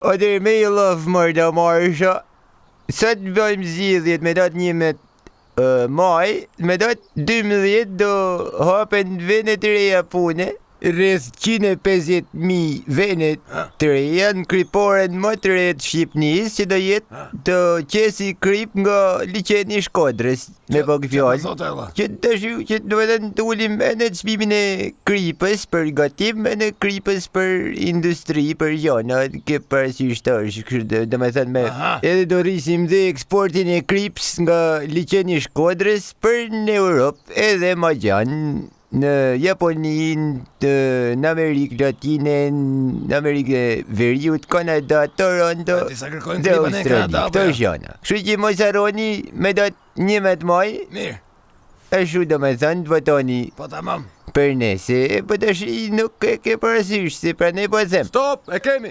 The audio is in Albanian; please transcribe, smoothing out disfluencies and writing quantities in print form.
Atëherë me i love mërë do marsha. Sot bëjmë zgjedhjet me datë 11 maj, me datë 12 do hapen vende të reja pune, rreth 150.000 vende të reja në kriporen më të re të Shqipnisë që do jetë të qesi krip nga liqeni i Shkodrës, me pak fjalë. Që të shu, që do të thënë të ulim edhe çmimin e kripës për gatim edhe kripës për industri, për gjona, ke parasysh tash, kështu do, do me thënë me Aha. edhe do rrisim dhe eksportin e kripës nga liqeni i Shkodrës për në Europë edhe ma gjanë në Japoni, në, në Amerikë Latine, në Amerikë e Veriut, Kanada, Toronto A, disa kërkojnë dhe kripën e Australi. Kanada, apo Këto jo? gjona. Kështu që mos harroni me datë 11 maj, Mirë, ashtu do me thënë të votoni po tamam. për ne, se po tash nuk e ke parasysh, se prandaj po e them. Stop, e kemi.